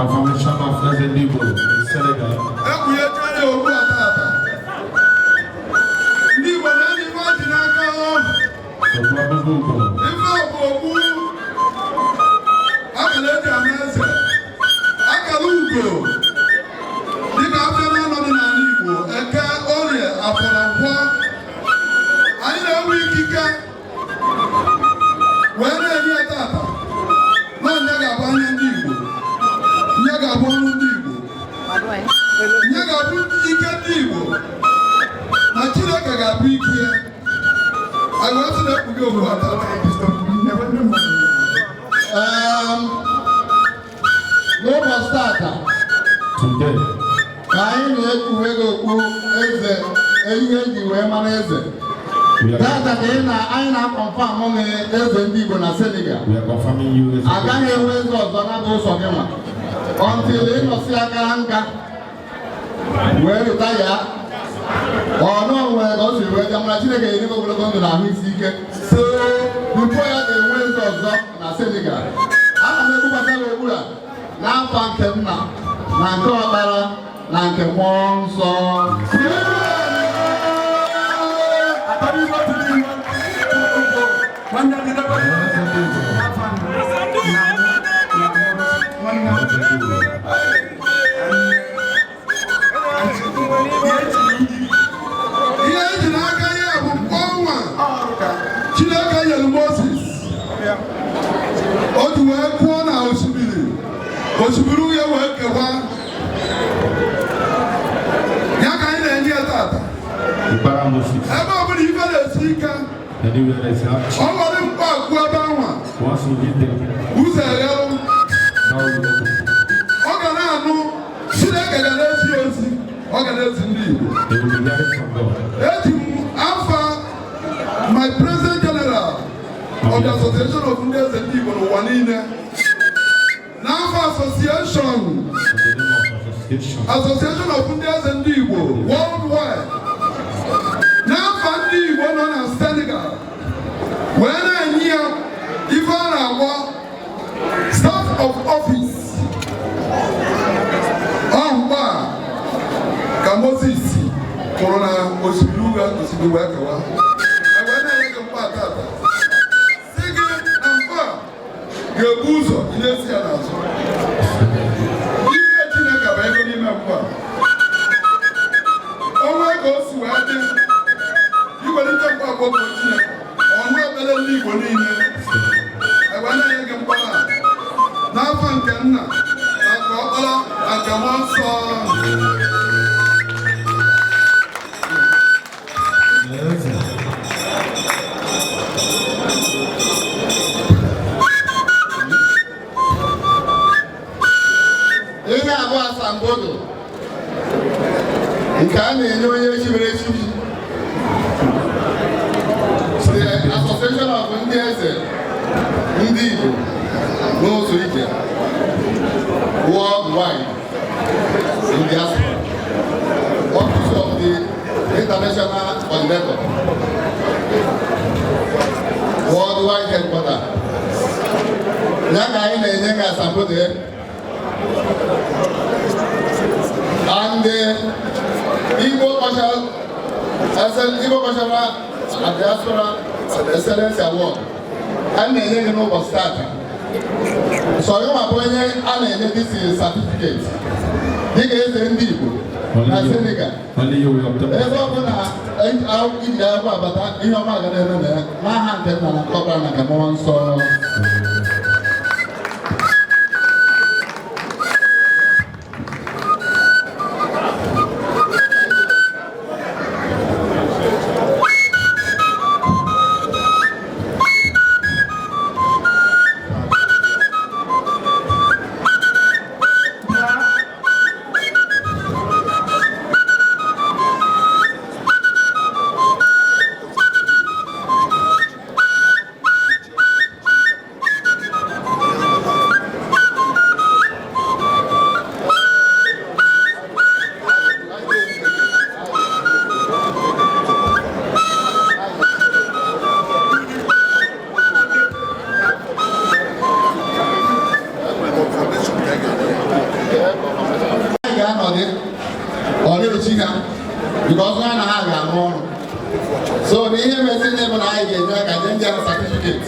Confirmation of Eze Ndigbo in Senegal. Ekpughecha ya okpu a tata. Ndị Igbo na-enye ife ji n'aka. Okpu Agogo Ugo. Ife a bụ okpu akara eji ama eze, akara ugo, dịka afịa na-anọ dị n'ala Igbo: Eke, Orie, Afọ na Nkwọ. Anyị na-enwe ikike wee na-enye ya tata na nya ga-abụ anya ndị Igbo, nya ga-abụ ọnụ ndị Igbo, nya ga-abụ ike ndị Igbo, na Chineke ga-abụ ike ya. Anyị wee sị na ekpughe okpu a tata. N'ụbọchị tata Today, ka anyị na-ekpughe gị okpu eze, ihe eji wee mara eze. we are, Tata ka ị na anyị na-aconfirm gị eze ndị Igbo na Senegal. we are confirming you as Agaghị enwe eze ọzọ na-abụ ụzọ gị nwa until ịnọsi aka nka wee retire. Ọnụ nwere ka o siri wee bịa, mana Chineke nyere gị ogologo ndụ na ahụ isi ike. So before ya ga-enwe eze ọzọ na Senegal, ana m ebukwasa gị okpuru a n'afa nke Nna na nke Ọkpara na nke Mmụọ Nsọ. Eze Ndigbo. Eze Ndigbo. Ihe eji n'aka ya bụ mkpọnwa Chineke nyere Moses, o ji wee kụọ na osimiri, osimiri Uhie wee kewa. Ya ka anyị na-enye ya tata. Ụkpara Moses. Ebe ọ bụla ife na-esi ike, Anywhere is hardship. ọ nwere mkpa akụ ebe anwa, Once you hit them, ụzọ eghelụ. Now you open. Ọ ga na-anụ, Chineke ga na-ezi ya ozi, ọ ga na-ezi ndị Igbo. They will be hearing from God. Eji m afa my president general of the Association of Ndị Eze Ndị Igbo n'ụwa niile, n'afọ association, In the name of association. Association of Ndị Eze Ndị Igbo worldwide, n'afọ ndị Igbo nọ na Senegal, wee na-enye ya ife a na-akpọ staff of office. Ọ mgbe a ka Moses kwụrụ na osimiri Uhie, osimiri wee kewa. Wee na-enye gị mkpa tata, si gị na mkpa a ga-ebu ụzọ, ị na-esi ya n'azụ. Ike Chineke bụ ego n'ime mkpa onwe ka o si wee dị. Iwelite mkpa akpọkọ Chineke, ọnụ ekpere ndị Igbo niile. Ewee na-enye gị mkpara a n'afọ nke Nna na nke Ọkpara na nke Mmụọ Nsọ. Eze. Ihe abụọ, asambodo nke a na-enye onye chibere echichi, the Association of Ndị Eze Ndị Igbo n'ụzọ ije worldwide in diaspora, Office of the International Coordinator, Worldwide Headquarter, ya ka anyị na-enye gị asambodo ya. And the Igbo Cultural and Diaspora Excellence Award a na-enye gị n'ụbọchị tata, sọ gị ma bụ onye a na-enye this certificate dịka eze ndị Igbo na Senegal. Only you will obtain. Ebe ọ bụla iji akwụkwọ abata, ihe ọma ga na-eme na ya, n'aha nke Nna na nke Ọkpara na nke Mmụọ Nsọ. ga-echi ha, because ha na ha ga-arụ ọrụ. So na ihe meziri bụ na anyị ga-enye aka nye ndị ahụ certificate.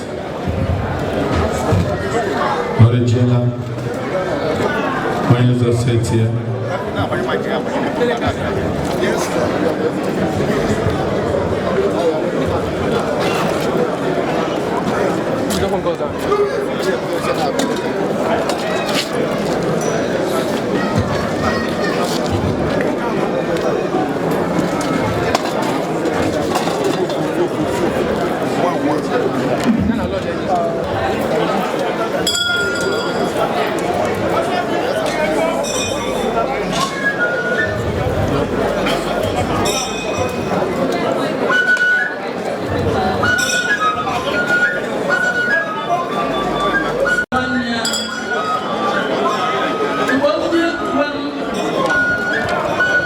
Ọrịjela onye ụzọ seti ya. Nwanne ya.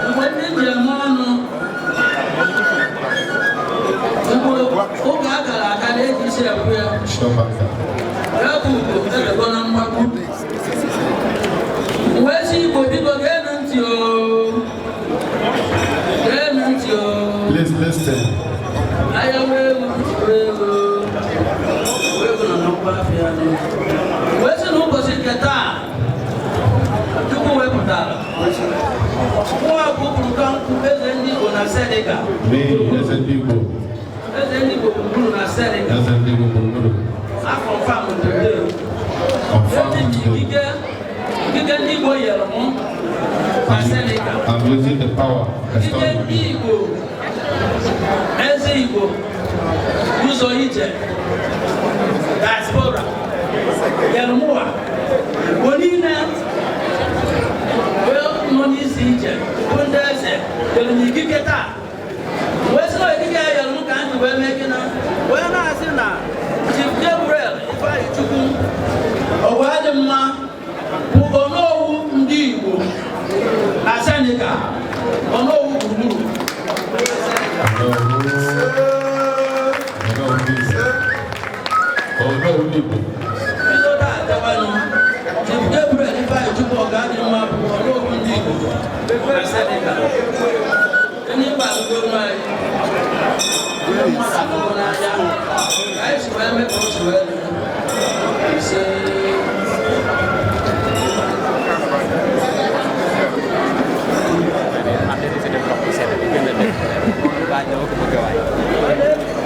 Mgbe ndị njem ọnụ, mgbe oge a gara aga na-eji isi ekwu ya, Shọbaka. ya bụ ugo edego na mgbagbu. Wee sị Igbo, biko geenụ ntị oo, geenụ ntị oo. Please listen. Ahịa wee ego, ntị wee ego, wee ego nọ na mkpa afịa nụ. Wee sị na ụbọchị nke taa Chukwu wepụtara nwa bụ ụkpụrụka nkwụ eze ndị Igbo na Senegal. Mee eze ndị Igbo. Eze ndị Igbo gburugburu na Senegal. Eze ndị Igbo gburugburu. Akọfam today. Confirm Eji m today. Ikike ndị Igbo nyere mụ na Senegal. I'm using the power Ikike bestowed on ndị me. Igbo, eze Igbo ụzọ ije diaspora nyere mụwa, Igbo niile wee nọ n'isi ije bụ ndị eze nyere m ikike taa. Wee sị na ikike ya nyere m ka m ji wee mee gịnị, wee na-asị na Chief Gabriel Ifeanyi Chukwu ọgwa dị mma bụ onowu ndị Igbo na Senegal, onowu gburugburu na Senegal. Onowu ndị Igbo. Onowu ndị Igbo. Bido taa gawanụ, Chief Gabriel Ifeanyi Chukwu ọga dị mma bụ onowu ndị Igbo na Senegal. Ndị Igbo agụgo anyị, ndị mmadụ agụgo n'anya ka anyị si wee mee ka o si wee dị. Ise.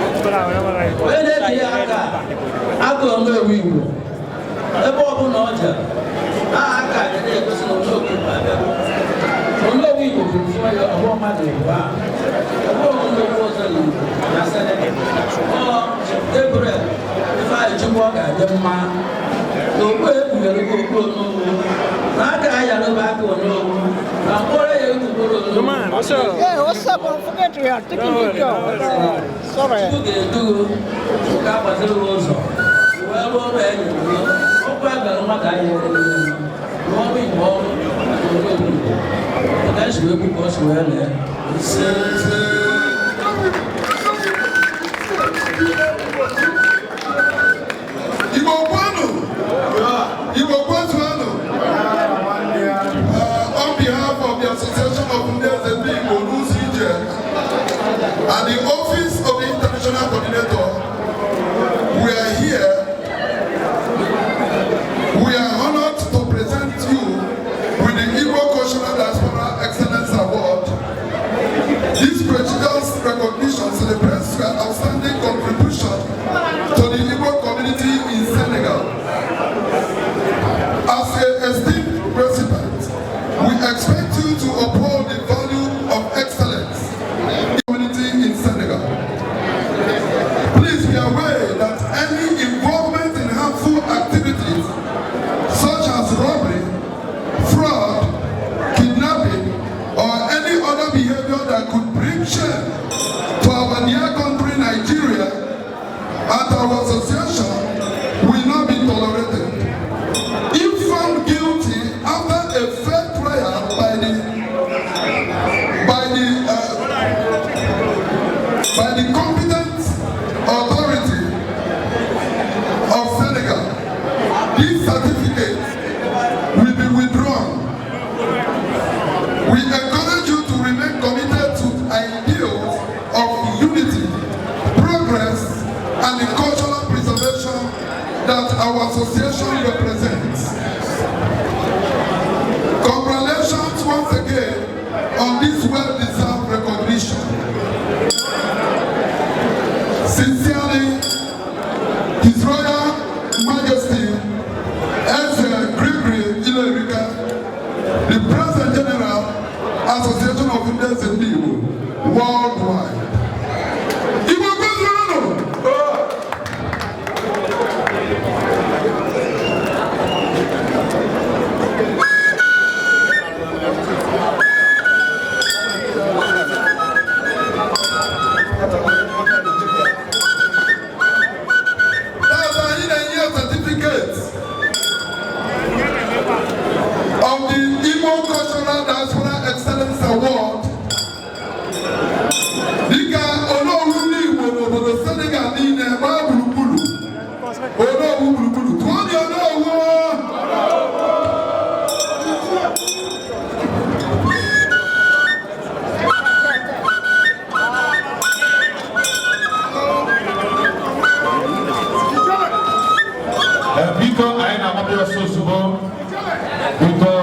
Onye na-eji ya aka agụ onowu Igbo ebe ọbụla ọ jere, aha aka ga na-egosi na onowu Igbo abịago. Onowu Igbo bụ mfụ ya ọgbọ mmadụ Igbo a ọgbọ onowu ọzọ na Igbo na Senegal. Ọ Gabriel Ifeanyi Chukwu ọ ga-adị mma na okpu ekpughere gị okpu onowu na aka ayarụba aka onowu na mkpọrọ ya ekwugboro onowu. What's up? Yeah, what's up? Don't forget we are taking picture. Sorry. Chukwu ga-edugu ka agbaziri gị ụzọ wee rụọ ọrụ ya nyere gị. Okwu a gara mmadụ ahịa ere rụọ ọrụ Igbo, ọrụ maka onowu Igbo ka esi wee kwu ka o si wee lee. Ise. Igbo kwenu! Igbo kwezuenu! On behalf of the Association of Ndị Eze Ndị Igbo n'ụzọ ije and the Office of the International Coordinator, we are here. We are honored to present you with the Igbo Cultural Diaspora Excellence Award. This prestigious recognition celebrates your outstanding contribution to the Igbo community in Senegal. As a esteemed recipient, we expect you to uphold the value of excellence in the community in Senegal. Please be aware that any involvement in harmful activities such as robbery, fraud, kidnapping, or any other behavior that could bring shame to our dear country, Nigeria, and our association will not be tolerated. If found guilty after a fair trial by the competent authority of Senegal, this certificate will be withdrawn. We encourage you to remain our association represents. Congratulations once again on this well-deserved recognition. Sincerely, His Royal Majesty Eze Gregory Ilerika, the President General, Association of Ndị Eze Ndị Igbo Worldwide. Igbo kwezuonụ! Tata anyị na-enye certificate of the Igbo Cultural Diaspora Excellence Award dịka Onowu ndị Igbo n'obodo Senegal niile gbaa gburugburu. Onowu gburugburu, tụọ dị Onowu. Biko, anyị na-agbapụ ọsọ ozugbo. Biko,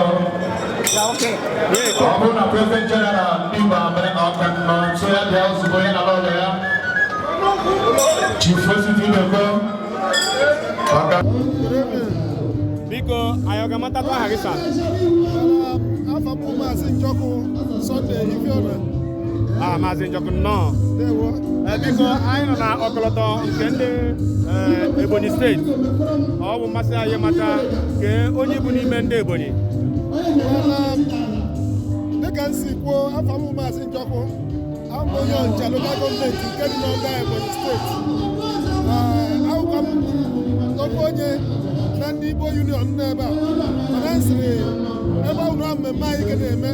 ọ bụrụ na President General ndị Igbo amere ọka nọ nso, ya bịa ozugbo, ya na lọlọ ya, Chief Osita Ibekwe, maka Biko, anyị ọ ga-amatatụ aha gị, sir? Afọ m bụ Maazị Njọkụ Sunday Ifeoma. Ah, Maazị Njọkụ, nnọọ. Ndewo. Biko, anyị nọ na ọkọlọtọ nke ndị Ebonyi Steeti. Ọ bụ mmasị anyị mata kee onye bụ n'ime ndị Ebonyi. Well, dịka m si kwuo, afọ m bụ Maazị Njọkụ. Abụ m onye Ọnịcha Local Government nke dị n'ọnda Ebonyi Steeti. Ahụkwa m ofu onye na ndị Igbo Union nọ ebe a, mana m sịrị ebe ọ bụ na mmemme anyị ga na-eme,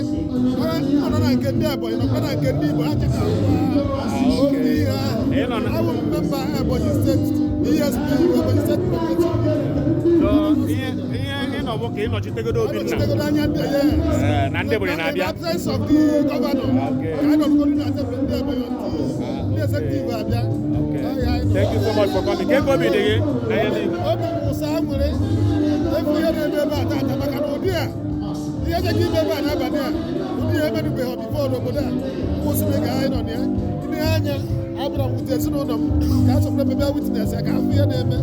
mana m nọ na nke ndị Ebonyi, nọkwa na nke ndị Igbo, ha cheta ofu ihe ahụ. Ị nọ na- Abụ m member Ebonyi Steeti ESP, Ebonyi Steeti Progressive Union. So, ihe ị nọ bụ ka ị nọchitegodo Obinna. Anọchitegodo anya ndị, yes. Ee, na ndị Ebonyi In the na-abịa. absence of the governor, Okay. ka anyị nọrọgodo na tebụl ndị Ebonyi until ndị executive abịa. Okay. Ọ ya anyị nọ. Thank you so much for coming. Ka obi dị gị na ihe niile? Obi m wụsa nwere efu ihe na-eme ebe a taata, maka na ụdị a ihe jeka ime ebe a n'abalị a, ụdị ya emenubeghị before n'obodo a kwụsịrị ka anyị nọ na ya. Ile anya, abụra m wute ezinụlọ m ka a sọpụrụ ebe witness ya ka afụ ihe na-eme.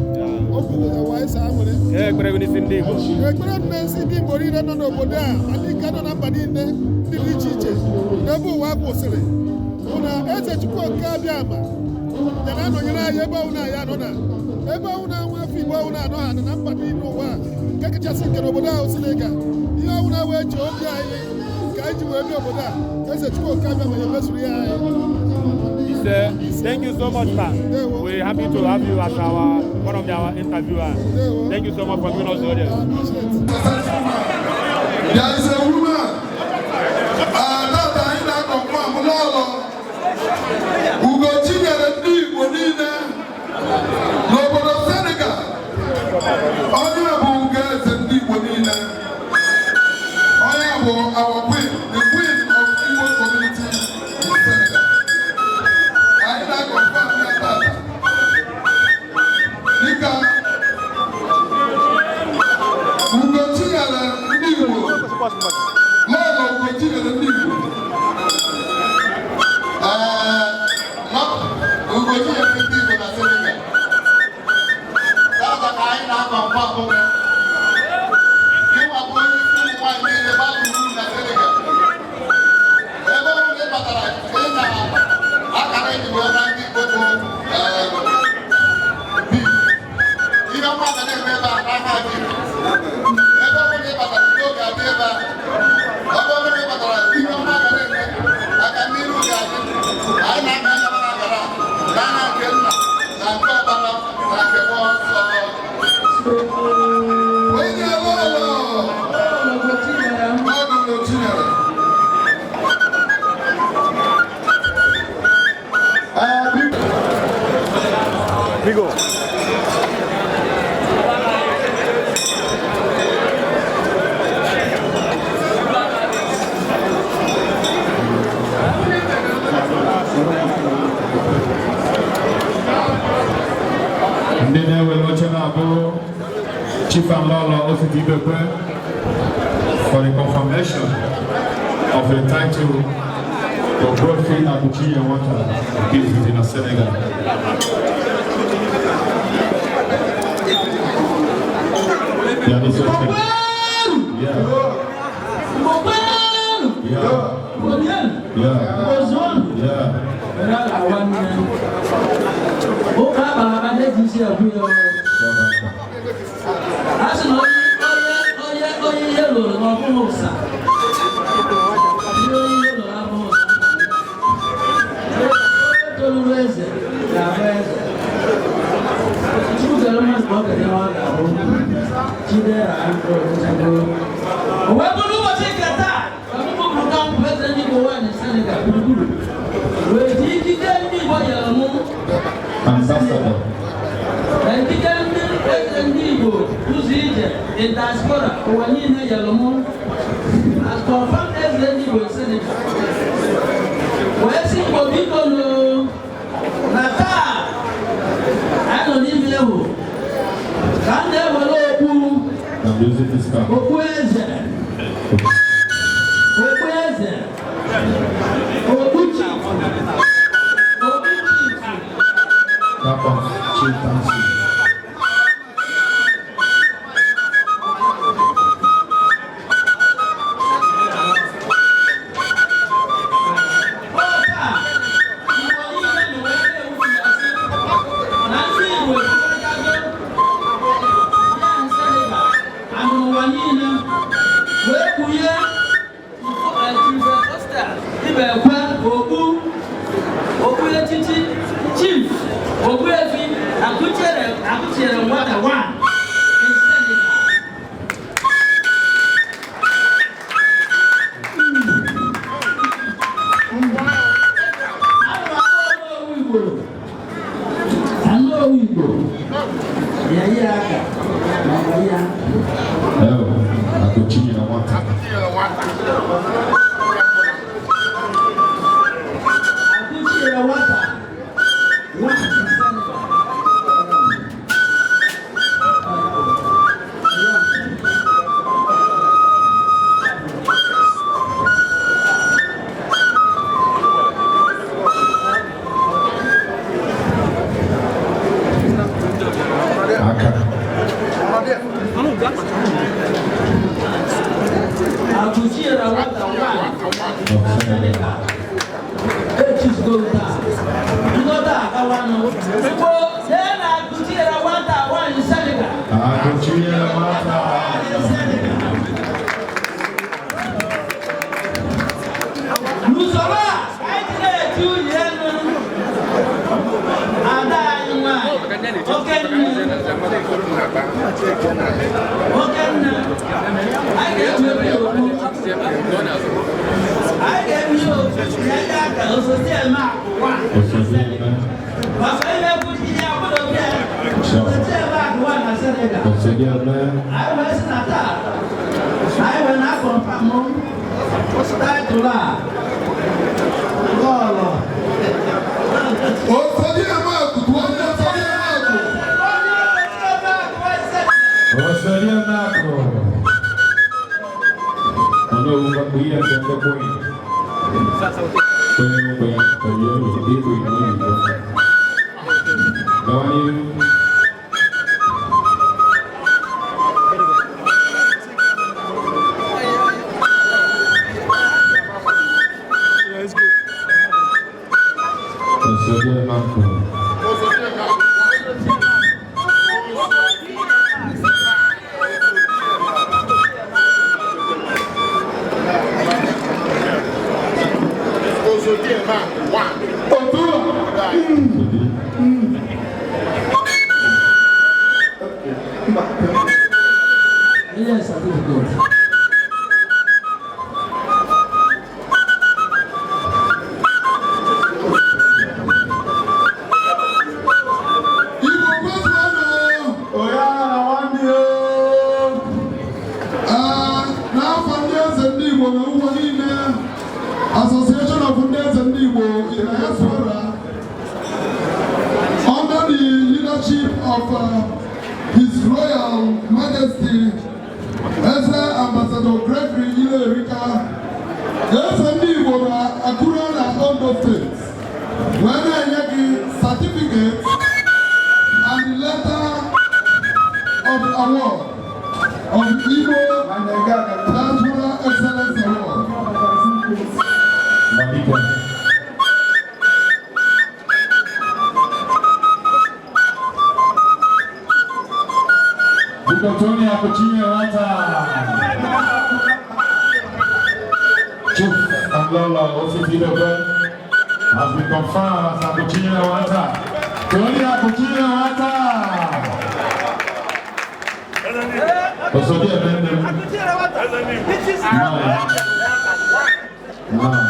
Obi wụsa wee saa nwere. Kee ekpere gị n'isi ndị Igbo? Ekpere m na-esi ndị Igbo niile nọ n'obodo a, ma ndị nke nọ na mba niile ndị dị iche iche n'ebe ụwa kwụsịrị, bụ na Eze Chukwu Okike Abịama ya na-anọnyere anyị ebe ọbụla anyị anọ, na ebe ọbụla nwa afọ Igbo ọbụla anọ ha na mba niile ụwa a, nke kachasị nke n'obodo ahụ Senegal. Ihe ọbụla wee chee obi anyị ka anyị ji wee bịa obodo a, Eze Chukwu Okike Abịama ya emezuru ya anyị. Ise. Thank you so much, sir. Ndewo. We're happy to have you as our one of our interviewers. Ndewo. Thank you so much for giving us the audience. I appreciate it. There is a woman. Tata anyị na-aconfirm lọlọ Ugochi nyere ndị Igbo niile n'obodo Senegal. Onye bụ Ugo eze ndị Igbo niile. Onye bụ our queen, the queen of Igbo community in Senegal. Anyị na-aconfirm ya tata. Dịka Ugochi nyere ndị Igbo, lọlọ Ugochi nyere ndị Igbo. Ee, Ugochi nyere ndị Igbo na Senegal. Tata ka anyị na-aconfirm gị. Gịnwa bụ onye isi ụmụ nwaanyị niile gbaa gburugburu na Senegal. Ebe ọ bụla ị batara, ị na akara eji wee mara ndị Igbo bụ bi. Ihe ọma ga na-eme ebe a n'aka gị. Ebe ọ bụla ị batara, udo ga-adị ebe a. Ebe ọ bụla ị batara, ihe ọma ga Chief and Lolo Ositi Ibekwe for the confirmation of the title of Godfrey Abuchi Nwata nke izizi na Senegal. Yeah, this is okay. Yeah. Yeah. Yeah. Yeah. Ụka akpara na-eji isi ekwu ya. A sị na onye onye ihe lụrụ na ọbụghị ụsa. Ihe onye ihe lụrụ abụghị ụsa. Onye toruru eze ga-abụ eze. Chukwu kere mmadụ ka ọ kere ihe ọ ga-abụ. Chidera o wee bụrụ ụbọchị nke taa ka mụ bụrụ ka mbụ eze ndị Igbo nwaanyị Senegal gburugburu wee ji ikike ndị Igbo nyere mụ. Ambassador. Na ikike ndị eze ndị Igbo ụzọ ije in diaspora ụwa niile nyere mụ as confirmed eze ndị Igbo Senegal, wee sị Igbo, biko nụ, na taa anyị nọ n'ime ewu ka m na-ewere okpu. The music is coming. Okpu eze, okpu eze, okpu chief, okpu chief. That of chieftaincy. Ọ taa, Igbo niile nọ wee na-ewu ya sị na ndị Igbo ekwekọrịtago ya na Senegal and ụwa niile wee kpunye Chief Osita Ibekwe okpu, okpu echichi chief, Ogbuefi Akụchiere Nwata one in Senegal. Ana m akpọ Onowu Igbo. Onowu Igbo. Ya ya aka. Ma ọ bụ ya. Oh, Akụchinyere Nwata. Akụchiere Nwata one in Senegal. Aka. Akụchiere Nwata one Of Senegal. Echizugo taa. Nghọta akawanụ. Igbo, lee na Akụchiere Nwata one in Senegal. Akụchinyere Nwata. N'usoro a anyị ji na-eti nwunye elu ada anyị nwanyị, okenne, okenne, anyị ga-eji okpu, anyị ga-ebi okpu ya ndị aka osote eme akụwa. Osodieme. Maka ihe bụ ihe akwado bịa osote eme akụwa na Senegal. Osodieme. Anyị wee sị na taa anyị wee na-aconfirm title a lọlọ. Osodieme Akụ, onye Osodieme Akụ. Osodieme Akụ. Onowu gbagbo ihe nke ndị queen. Onye ngwe onye igbo igbo igbo. Gawa n'ihu. Let's go. Osodieme Akụ. Otu a. Osodi. Mba. Ihe certificate. Igbo kwezuonụ. Onye agha na nwanne ya. Ee, n'afọ ndị eze ndị Igbo na ugbo niile, Association of ndị eze ndị Igbo in diaspora, under the leadership of His Royal Majesty Ambassador Gregory Ilerika, eze ndị Igbo na Akure na Ondo State, wee na-enye gị certificate and letter of award of Igbo Diaspora Excellence Award. Mabike. Biko Tony Akuchinye Nwata. Chief and Lolo Ositi Ibekwe has been confirmed as Akuchinye Nwata. Tony Akuchinye Nwata. Osodi Emende. Nine. Nine.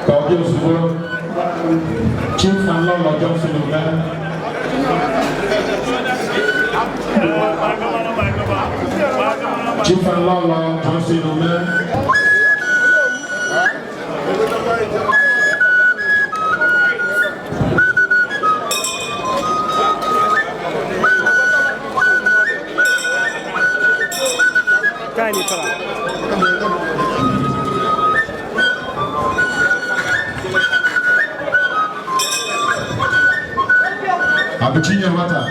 Ka ọ dị ozugbo, Chief and Lolo Johnson Ume. Chief and Lolo Johnson Ume. Tiny fella. Akuchinye Nwata.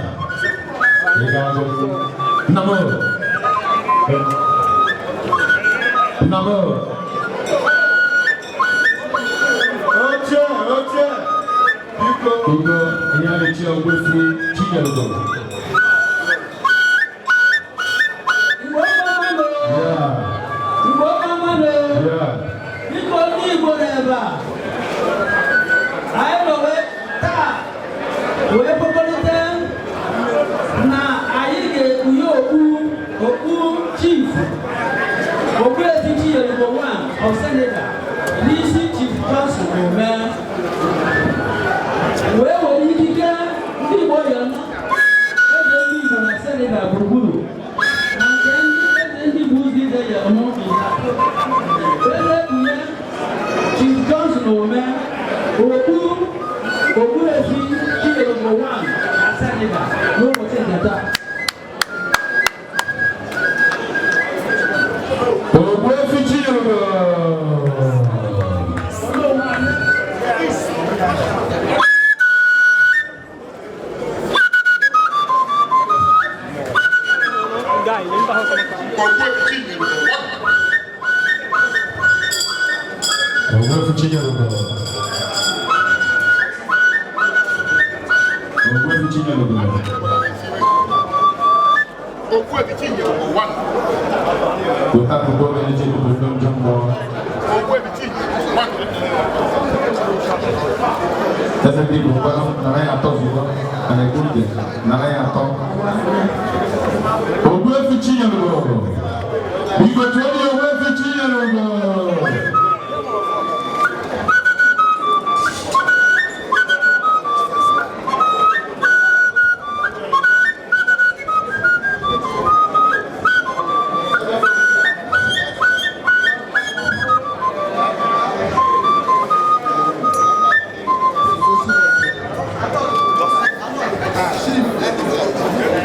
Ị ga-agụ. Nnamo. Nnamo. Oche, oche, biko. Biko, ihe a na-echi Ogbuefi Chinyelugo. Igbo mma mmanụ. Yeah. Igbo mma mmanụ. Yeah. Biko, ndị Igbo n'ebe a, anyị nọ wee taa wee kwekọrịta na anyị ga-ekpunye okpu chief Ogbuefi Chinyelugo one of Senegal n'isi Chief Johnson Ome, wee were ikike ndị Igbo yọrọ eze ndị Igbo na Senegal gburugburu na nke ndị eze ndị Igbo ụzọ ide ya ọmụ ịza wee na-ekpunye Chief Johnson Ome okpu Ogbuefi Chinyelugo one na Senegal n'ụbọchị nke taa. Ogbuefi Chinyelugo. Guy, let me go. Ogbuefi Chinyelugo. Ogbuefi Chinyelugo. Ogbuefi Chinyelugo one. Weta akwụkwọ ga-eji obodo njọ mbọ. Ogbuefi Chinyelugo one. Eze ndị Igbo, ngwanụ, nara ya atọ ozugbo, na ekwu ntị, nara ya atọ. Ogbuefi Chinyelugo. Igwe, tụọ ya, Ogbuefi Chinyelugo. Chief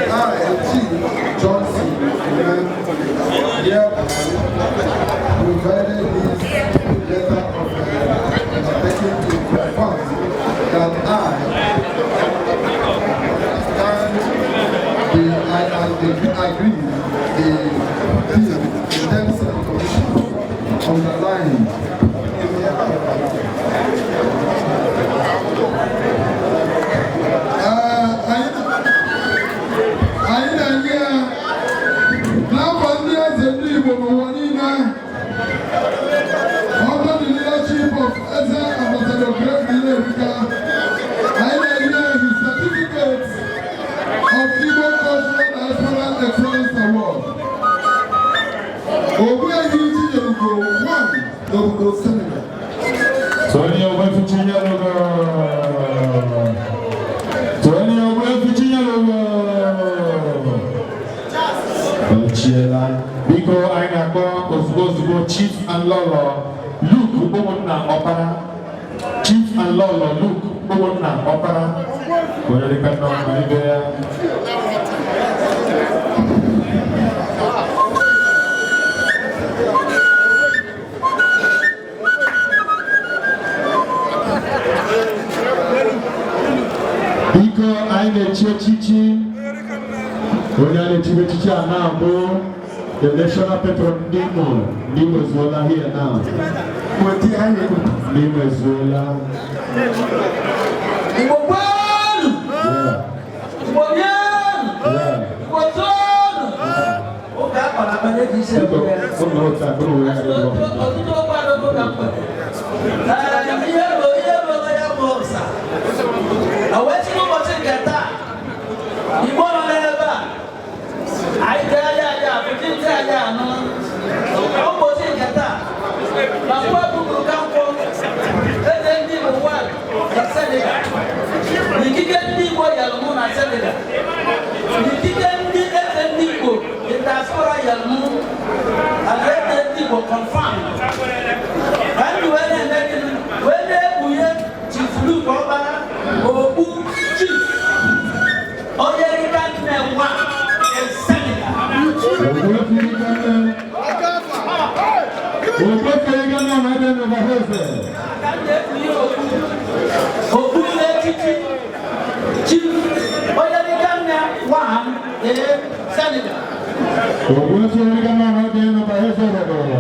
I, Chief Johnson, hereby provided this letter of undertaking to confirm that I stand the I agree the terms and conditions underlying. Anyị na-enye ya n'afọ ndị eze ndị Igbo n'ụwa niile under the leadership of Eze Ambassador Gregory Ilerika. Anyị na-enye ya his certificate of Igbo Cultural Diaspora Excellence Award. Ogbuehi Chinyelugo one n'obodo Senegal. Tony Ogbuefi Chinyelugo. Tony Ogbuefi Chinyelugo. Ochiela. Biko, anyị na-akpọ ozugbo ozugbo Chief and Lolo Luke Ụmụnna Ọkpara. Chief and Lolo Luke Ụmụnna Ọkpara. Onye dịka nna ọma ibe ya. Biko, anyị na-echi echichi. Onye a na-echibe echichi a na-abụ the national patron ndị Imo. Ndị Imo ezuola here now. Ndị Imo ezuola. Igbo kwenu! Yeah. Igbo rienu! Yeah. Igbo toonu! Ụka akpara akpa na-eji isi Biko, eme ya. ụmụ otu akpụrụ wee ghara ịbụ. Ọtụtụ okwu adọgo ka mgbede. Ee, ihe ruo ya bụ ụsa. O wee sị n'ụbọchị nke taa, Igbo nọ n'ebe a, anyị tee ya anyị afụ, chi ntị anyị anụ. Ụbọchị nke taa, na mgbe bụrụ ka nkwọ, eze ndị Igbo one na Senegal. N'ikike ndị Igbo yalụ mụ na Senegal. N'ikike ndị eze ndị Igbo, the diaspora yalụ mụ, and eze ndị Igbo confirm. Ka ndị wee na-eme gịnị? Wee na-ekpughe Chief Luke Ọkpara, okpu Chief onye rika nne nwa in Senegal. Ogbuefi Ikenna na ebe n'Ọhaeze. Ka m na-ekpughe okpu n'echichi Chief onye rika nne nwa in Senegal. Ogbuefi Ikenna na ebe n'Ọhaeze obodo.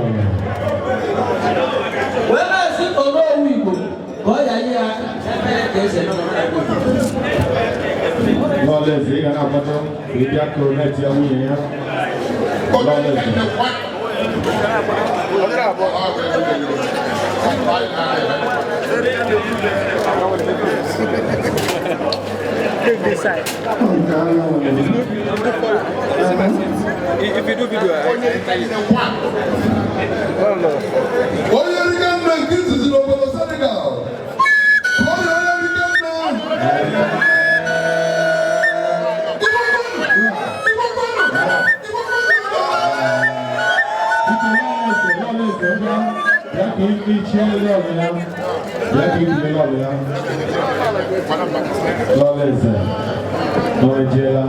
Wee na-asị Onowu Igbo ka ọ ya nye ya aka ebe ka esi eme n'omenala Igbo. Lọlọ eze, ị ga na-akwado ka ị bịa coronate ya nwunye ya. Lọlọ eze. If you do video, I enter you. Onye riga nne nke izizi n'obodo Senegal. Onye onye riga nne. Igbo kwenu! Igbo kwenu! Igbo kwenu! Biko, lọlọ eze, lọlọ eze, ngwa, bịa ka ị chie lọlọ ya. Bịa ka ị bie lọlọ ya. Lọlọ eze, ọ ejeela.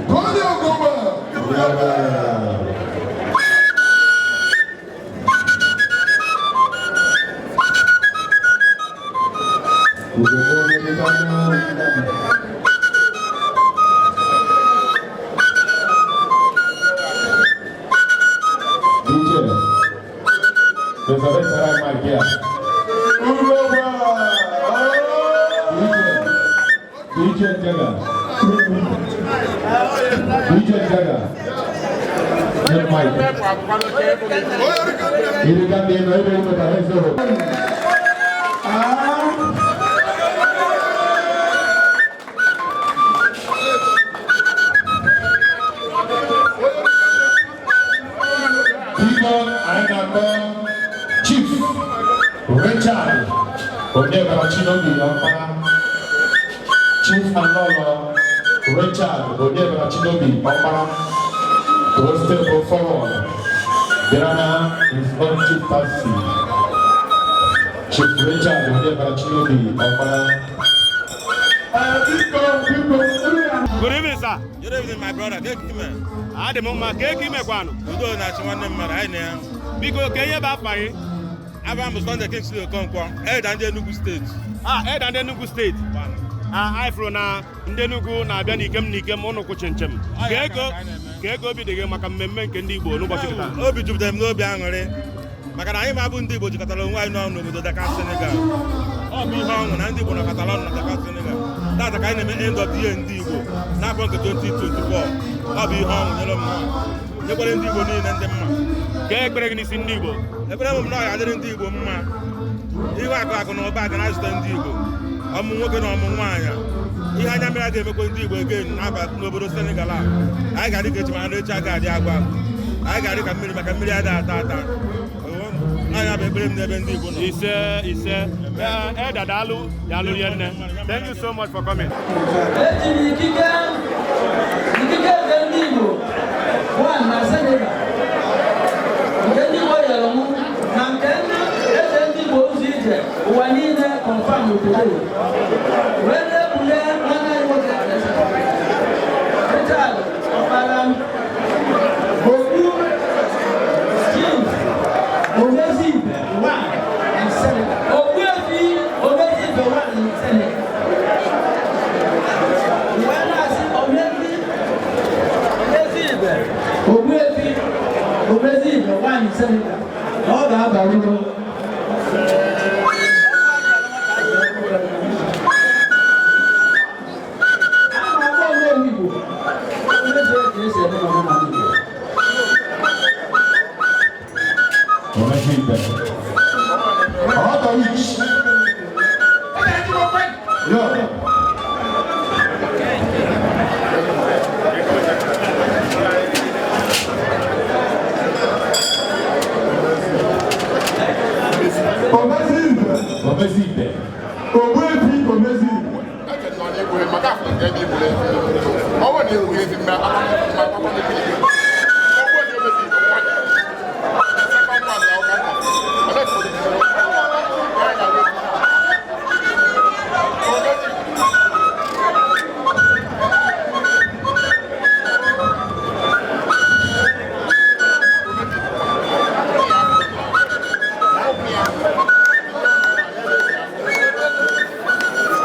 Kọ́lé ògùnbà. DJ, there's a better mic here. DJ, DJ Jagger. DJ Jagger. Get mic. Onye riga nne. Iri ka ndị nọ ebe ịnọ eze obodo. Biko, anyị na-akpọ Chief Richard Onyebara Chinobi Ọkpara. Chief Anọlọ Richard Onyebara Chinobi Ọkpara ka o step forward bịara na his own chieftaincy. Chief Richard Onyebara Chinobi Ọkpara. Biko, biko, Good evening, sir. Good evening, my brother. Good evening. Adị m mma, ka eke imekwanụ? Udo na-achị nwanne mmadụ, anyị na ya. Biko, ka ihe bụ afa gị? Aba m bụ Sunday Kingsley Okonkwo, Elder ndị Enugu Steeti. Ah, Elder ndị Enugu Steeti. Ah, anyị fụrụ na ndị Enugu na-abịa n'ikem n'ikem, ụnụ kwụ chinchem. Ka ego obi dị gị maka mmemme nke ndị Igbo n'ụbọchị taa? Obi jupụtara m n'obi aṅụrị maka na anyị ma bụ ndị Igbo jikọtara onwe anyị n'ọnụ n'obodo Dakar, Senegal. Ọ bụ ihe ọṅụ na ndị Igbo nọkọtara ọnụ na Dakar, Senegal. Tata ka anyị na-eme end of the year ndị Igbo n'afọ nke 2024. Ọ bụ ihe ọṅụ nyere m, nyekwara ndị Igbo niile ndị mma. Ka ekpere gị n'isi ndị Igbo? Ekpere m na ọ ga-adịrị ndị Igbo mma. Ihe akụ akụ na ụba ga na-azụta ndị Igbo. Ọmụ nwoke na ọmụ nwaanyị. Ihe anya mmiri a ga-emekwa ndị Igbo again n'aba n'obodo Senegal a. Anyị ga-adị ka echi, mana echi agaghị adị agwa. Anyị ga-adị ka mmiri, maka mmiri adịghị ata ata. Anya bụ ekpere m n'ebe ndị Igbo nọ. Ise, ise. Elder, daalụ, daalụ rinne. Thank you so much for coming. Eji m ikike eze ndị Igbo one na Senegal, nke ndị Igbo nyere mụ na nke ndị eze ndị Igbo ụzọ ije ụwa niile confirm today, wee na-ebunye nwanne anyị nwoke Richard Ọkpara okpu Chief Omezibe one in Senegal, Ogbuefi Omezibe one in Senegal. Wee na-asị Omezibe, Ogbuefi Omezibe one in Senegal, na ọ ga-aba uru. A na-akpọ Onowu Igbo omezu ka esi eme n'omenala Igbo. Omezibe. Ọtọ each. Yo. Omezibe. Omezibe. Ogbuefi Omezibe.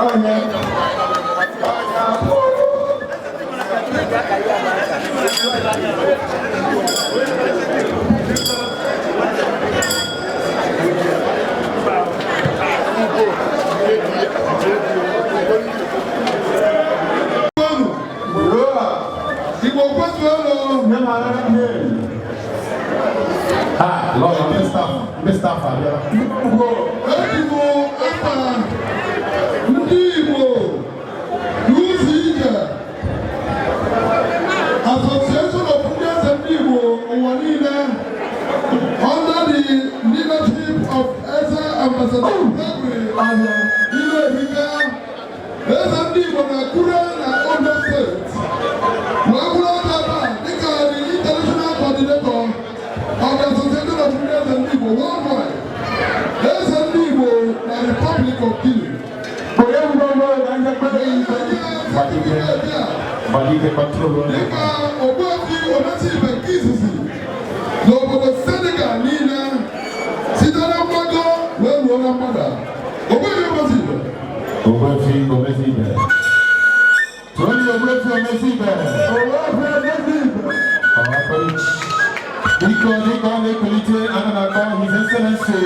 Onye. Igbo kwezuonu. Ah, Lord, ndị staff abịala. Igbo, eji m afa ndị Igbo n'ụzọ ije Association of ndị eze ndị Igbo ụwa niile under the leadership of Eze Ambassador Gregory Ile Erika, eze ndị Igbo na Akure na Ondo Steeti, wee bụrụ ọbịa ebe a dịka the international coordinator of the Association of ndị eze ndị Igbo worldwide, eze ndị Igbo na Republic of Guinea. Onye ngwongwo na njekwa. Certificate a Gbalike control. Dịka Ogbuefi Omezibe nke izizi n'obodo Senegal niile, site na mgbago wee ruo na mgbada, Ogbuefi Omezibe. Ogbuefi Omezibe. Tony Ogbuefi Omezibe. Ogbuefi Omezibe. Ọkọrịch. Biko, dịka ọ na-ekulite, ana m akpọ His Excellency,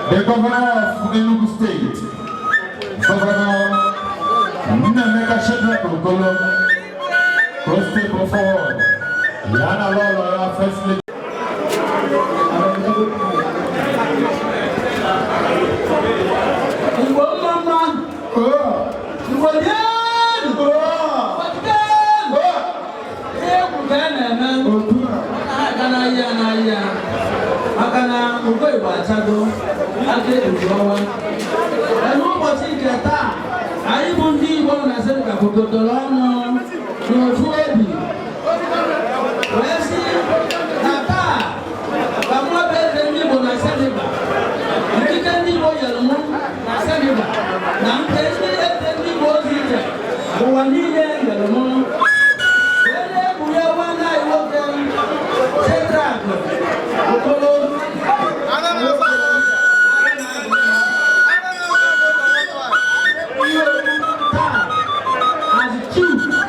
the Governor of Enugu State, Governor Nnaemeka Shedrack Okolo, ka o step forward. Ya na lọlọ ya, First Lady. Igbo mma mma! Igbo rienu! Igbo jikenu! Ihe egwu ka a na-eme ha aga n'ahịa n'ahịa, maka na ugo Igbo achago aka ekpuchi ọnwa. N'ụbọchị nke taa, anyị bụ ndị Igbo nọ na Senegal kwukọtara ọnụ n'ofu obi wee sị na taa ka mụ bụ eze ndị Igbo na Senegal, ikike ndị Igbo nyere mụ na Senegal na nke ndị eze ndị Igbo ozi ije ụwa niile nyere mụ, wee na-ekpughe nwanne anyị nwoke Shedrack Okolo taa as chief.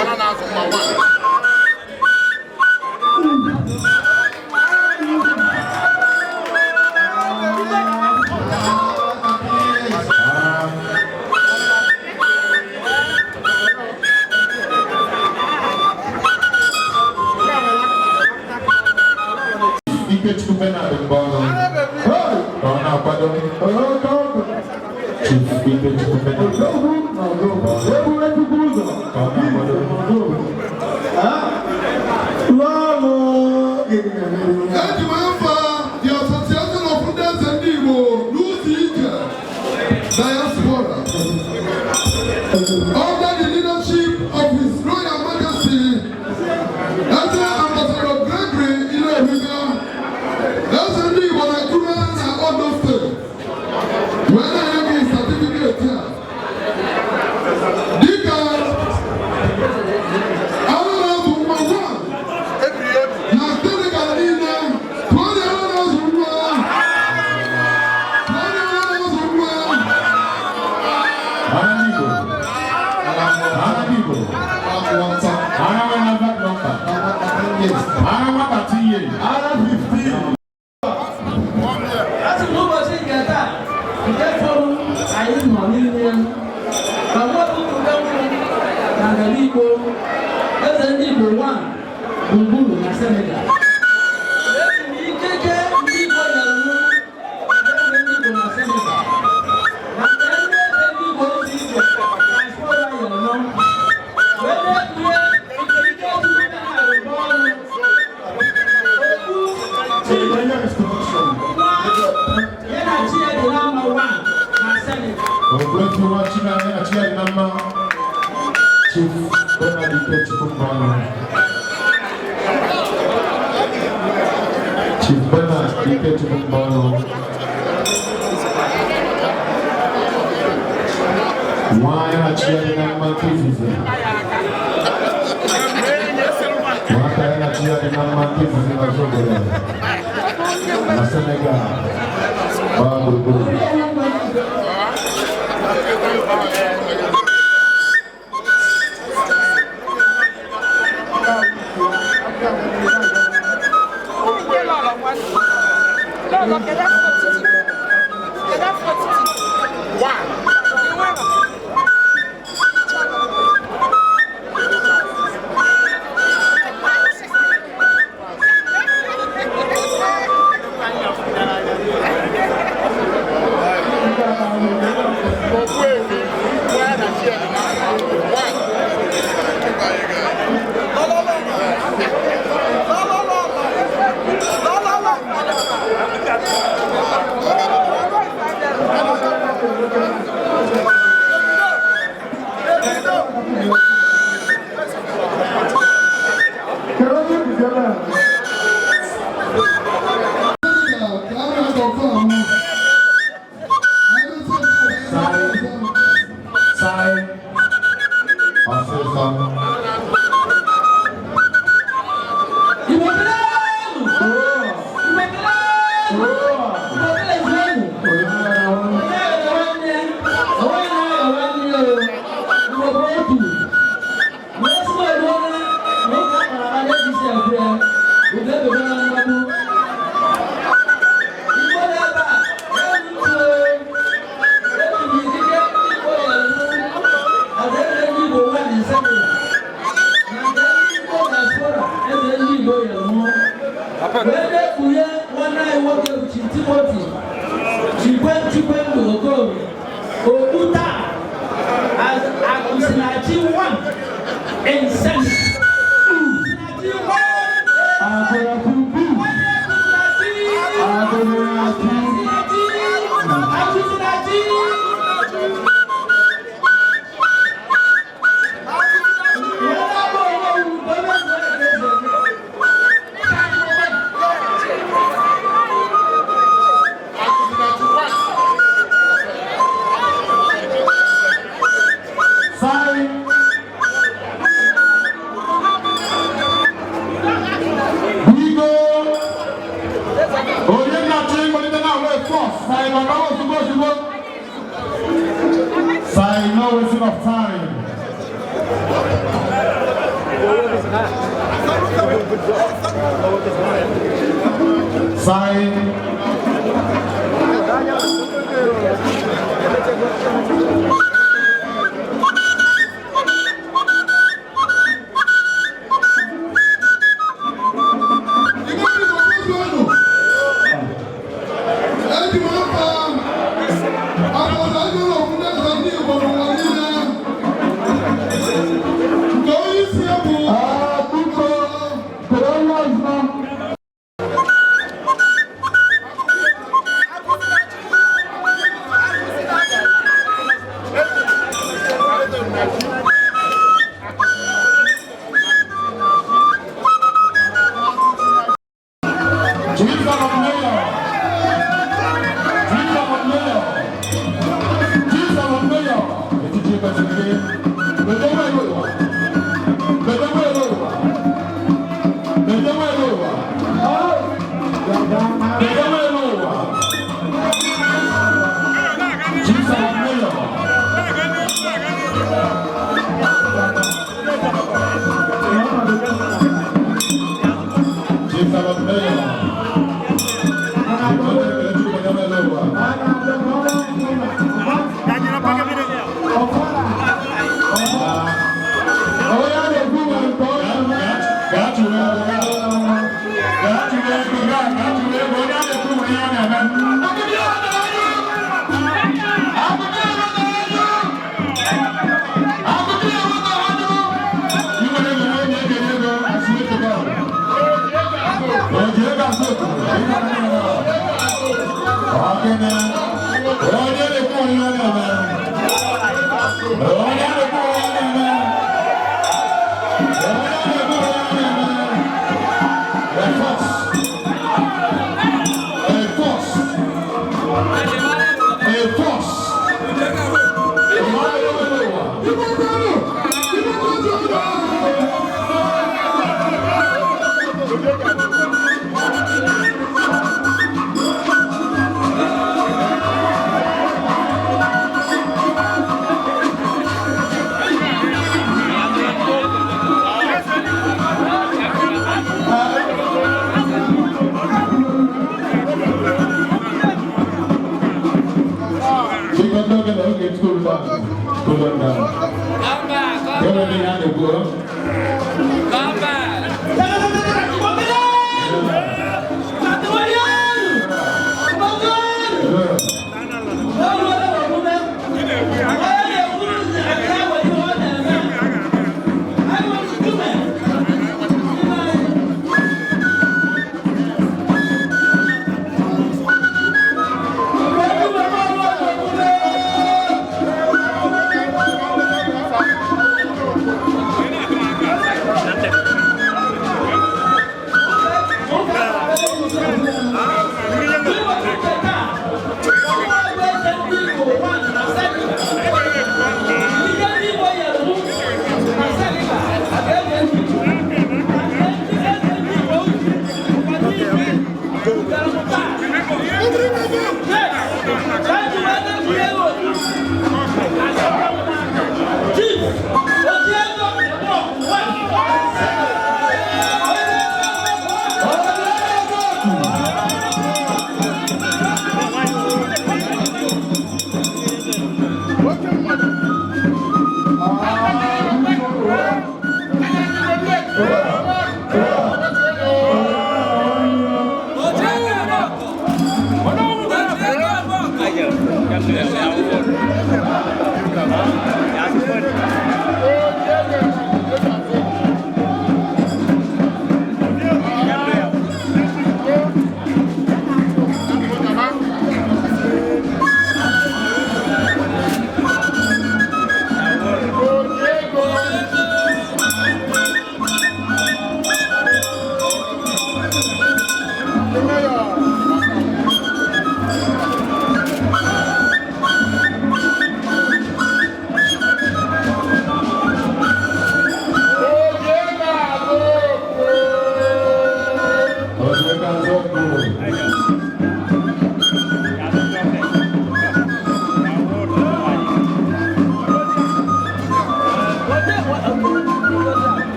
Ara na-azụ mma nwaanyị. Ikechukwu Bernard Mbọnụ ka ọ na-akwado. Chief Ikechukwu Bernard Mbọnụ ka ọ na-akwado. Eji m afa the Association of Ndị Eze Ndị Igbo n'ụzọ ije diaspora under the leadership of His Royal Majesty Eze Ambassador Gregory Ilohuga, Eze Ndị Igbo na Akure na Ondo State, wee na-enye gị certificate a dịka ara na-azụ nwa one na Senegal niile. Tụọ dị ara na-azụ nwa, tụọ dị ara na-azụ nwa. Ara ndị Igbo. Ara ndị Igbo. Ara nwere NAFDAC number. Ara nwata 2 years. Ara 15. A sị m n'ụbọchị nke taa nke fọrọ anyị nọ n'ime ya ka mmadụ tụga nwụ na ngala Igbo, eze ndị Igbo 1 gburugburu na Senegal. Eji m ikike ndị Igbo nyere mụ, eze ndị Igbo na Senegal na nke ndị eze ndị Igbo dị iche diaspora nyere mụ, wee na-ekpughe ike Chukwu na-arụba ọrụ okwu chi nwa ya na chi ya dị n'ama 1 na Senegal. Ogbuefi nwa Chinanya na chi ya dị na mma. Chief Bernard Ikechukwu Mbọnụ. Chief Bernard Ikechukwu Mbọnụ. Nwa ya na chi ya dị na mma nke izizi. Nwata ya na chi ya dị na mma nke izizi na Zogola. Na Senegal. Gbaa gburugburu. Senegal ka a na-akọfọ ahụ. Sai. Ọsịsọ. Igbo kelenu! Igbo kelenu! Igbo kelenu! Onye agha nwanne, onye na-agha nwanne ya o. Igbo bụ otu. Wee sị eruola na ụka akpara akpa na-ejisi ekwu ya, ugo ebebe na mgbagbu. Igbo na-ebe a, elu ntụ o. Eji m ikike Igbo nyere mụ, adaeze ndị Igbo nwa na Senegal. Na nke ndị Igbo diaspora, eze ndị Igbo nyere mụ, wee na-ekpughe nwanne anyị nwoke bụ Chief Timothy Chikwe Chikwendụ Okorie okpu taa as Akụsinachi 1 in Senegal. Akụsinachi 1! Akụsinachi! Akụsinachi! Wee na-abụ onwe uru ka onye zụọ ya ka esi eme. Akụsinachi one. Sign. Igbo Igbo kwezuonụ. Eji m afa akpọta ndị ụlọ ndị eze ndị Igbo n'ụwa niile. Nke onye isi ya bụ Biko, kere onye ọzọ. Chief of Mayor. Chief of Mayor. Chief of Mayor. Etiti kwesịrị gị. Medewe elu ụwa. Medewe elu ụwa. Medewe elu ụwa. Medewe elu ụwa. Chief of Mayor. Chief of Mayor. Igbo kwenu! Igbo kwezuonụ!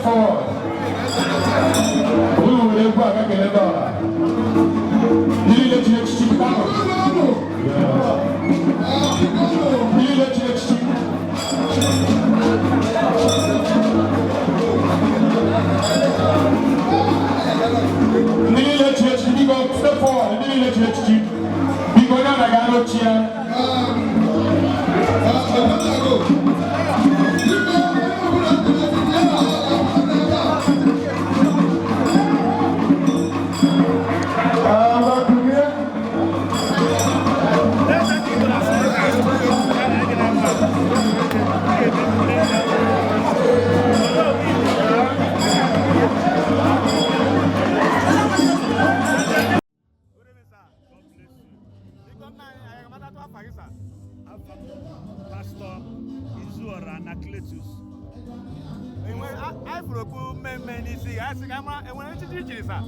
Forward. Unu were egwu aga kelee ndị ọra. Ndị niile chiri echichi, pụta nụ. Ndị niile chiri echichi. Ndị niile chiri echichi, biko, step forward. Ndị niile chiri echichi. Biko, onye anaghị anụ chi ya. Ah, kulie. Biko, nna anyị, anyị ga-amatatụ afa gị, sir? Pastor Izuora Anacletus. Anyị fụrụ okpu mmemme n'isi gị, anyị sị ka ama enwere echichi i chiri, sir?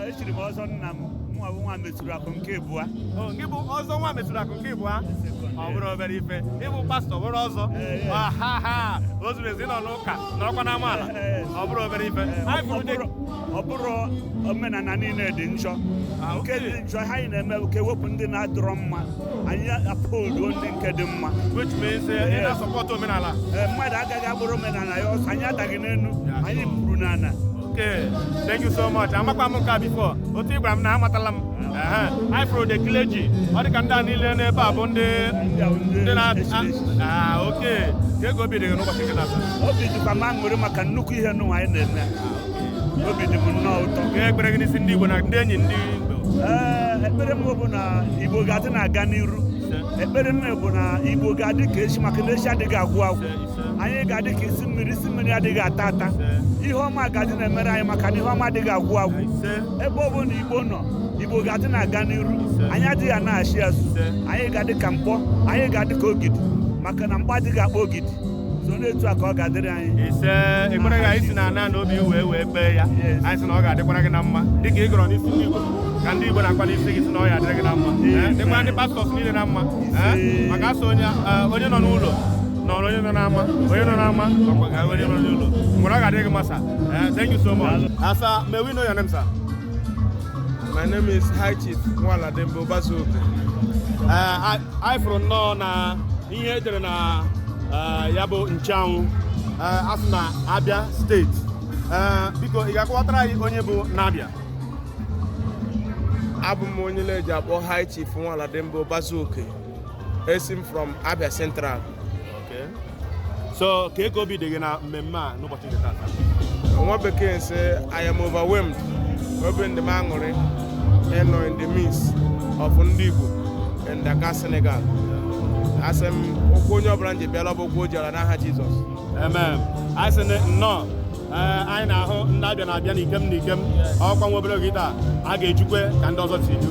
Echiri m ọzọ nna m, mụnwa bụ nwa metụrụ akụ nke abụọ. O, gị bụ ọzọ nwa metụrụ akụ nke ịbụa. Ọ bụrụ obere ife ịbụ pastọ bụrụ ọzọ. Ha ha, o zuru ezu. Ịnọ n'ụka, nọrọkwa n'amaala, ọ bụrụ obere ife. Anyị fụrụ dị Ọ bụrụ omenala niile dị njọ. Nke dị njọ ha anyị na-eme bụ ka ewepụ ndị na-adịrọ mma, anyị apụluo ndị nke dị mma. Which means ị na-support omenala. Mmadụ agaghị agbụrụ omenala ya ọsọ. Anyị adaghị n'elu, anyị pụrụ n'ala. Okay, thank you so much. Amakwa m nke a before. Otu ị gwara m na amatala m. Ehe. Anyị fụrụ the clergy. Ọ dị ka ndị a niile n'ebe a bụ ndị na ah, okay. Ka ego obi dị gị n'ụbọchị nke taa? Obi dịkwa m aṅụrị maka nnukwu ihe nụnwa anyị na-eme. Obi dị m nnọọ ụtọ. Ka ekpere gị n'isi ndị Igbo na ndị enyi ndị Igbo? Ee, ekpere m bụ na Igbo ga-adị na-aga n'iru. Ekpere m bụ na Igbo ga-adị ka echi, maka na echi adịghị agwụ agwụ. Anyị ga-adị ka isi mmiri, isi mmiri adịghị ata ata. Ihe ọma ga-adị na-emere anyị, maka na ihe ọma adịghị agwụ agwụ. Ebe ọ bụ na Igbo nọ, Igbo ga-adị na-aga n'iru. Anyị adịghị ana-achị azụ. Anyị ga-adị ka mkpọ, anyị ga-adị ka ogidi, maka na mkpọ adịghị akpọ ogidi. So n'etu a ka ọ ga-adịrị anyị. Ise. Ekpere gị anyị si na ana na obi wee kpee ya. Anyị sị na ọ ga-adịkwara gị na mma, dịka ị gọrọ n'isi ndị Igbo, ka ndị Igbo na-akwa n'isi gị, si na ọ ya adịrị gị na mma. Dịkwara ndị pastors niile na mma. Maka asị onye onye nọ n'ụlọ nọrọ onye nọ n'ama, onye nọ n'ama nọkwa ka onye nọ n'ụlọ nwere. Ọ ga-adịrị gị mma, sir. Thank you so much. Sir, may we know your name, sir? My name is High Chief Nwaladembe Obasoke. Anyị fụrụ nnọọ na ihe edere na ya bụ nchanwụ asị na Abia Steeti. Biko, ị ga-akọwatara anyị onye bụ Nabia? Abụ m onye na-eji akpọ High Chief Nwaladembe Obasoke. Esi m from Abia Central. Okay. So ka ego obi dị gị na mmemme a n'ụbọchị nke taata? Nwa bekee sị, I am overwhelmed. Obi ndị m aṅụrị ịnọ in the midst of ndị Igbo in Dakar, Senegal. Asị m ụkwụ onye ọbụla nji bịala bụ ụkwụ o ji ala n'aha Jizọs. Amen. Anyị sị na nnọọ. Anyị na-ahụ ndị Abịa na-abịa n'ikem n'ikem. Ọkwa nwa obere oge taa a ga-ejukwe ka ndị ọzọ si ju.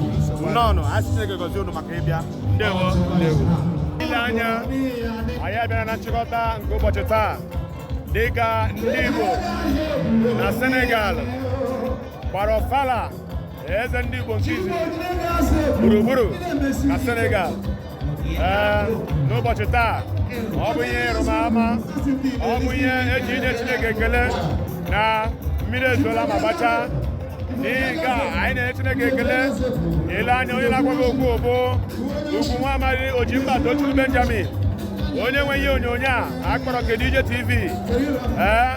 Nnọọ nụ. Anyị sị Chineke gọzie unu maka ịbịa. Ndewo. Ile anya, anyị abịara na nchịkọta nke ụbọchị taa, dịka ndị Igbo na Senegal gbara ọfala eze ndị Igbo nke izizi gburugburu na Senegal. Ee, n'ụbọchị taa, ọ bụ ihe ịrụmama, ọ bụ ihe eji inye Chineke ekele na mmiri ezola ma gbachaa. N'ihi nke a, anyị na-enye Chineke ekele. Ile anya, onye na-agwa gị okwu bụ ugwu nwa amadi Ojimba Tochukwu Benjamin, onye nwe ihe onyonyo a akpọrọ Kedu Ije TV. Ee,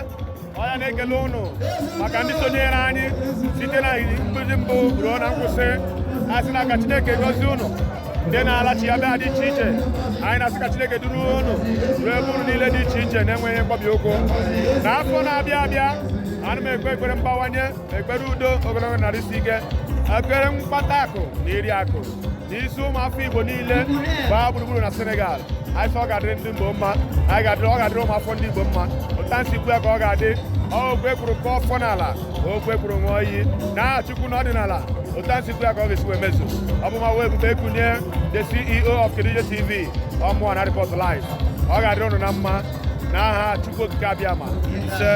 onye na-ekele ụnụ maka ndị sonyere anyị site na mkpụzi mbụ ruo na nkwụsị. A sị na ka Chineke gọzie ụnụ ndị na-alachi ya bịa dị iche iche. Anyị na-asị ka Chineke duru ụnụ ruo ebe ụnụ niile dị iche iche na-enweghị mkpọbi ụkwụ. N'afọ na-abịa abịa, ana m ekpe ekpere mbawanye, ekpere udo, ogologo narị isi ike, ekpere mkpata akụ na iri akụ n'isi ụmụafọ Igbo niile gbaa gburugburu na Senegal. Anyị sị ọ ga-adịrị ndị Igbo mma. Anyị ga-adịrị, ọ ga-adịrị ụmụafọ ndị Igbo mma. Ụta nsi kwu ya ka ọ ga-adị. Okwu ekwuru ka ọfọ n'ala, okwu ekwuru ṅụọ iyi na Chukwu n'ọdịnala. Ụta nsi kwu ya ka ọ ga-esi wee mezu. Ọ bụ ma wee ebube ekunye, the CEO of Kedije TV, ọmụọ na report live. Ọ ga-adịrị unu na mma n'aha Chukwu Okike Abịama. Ise.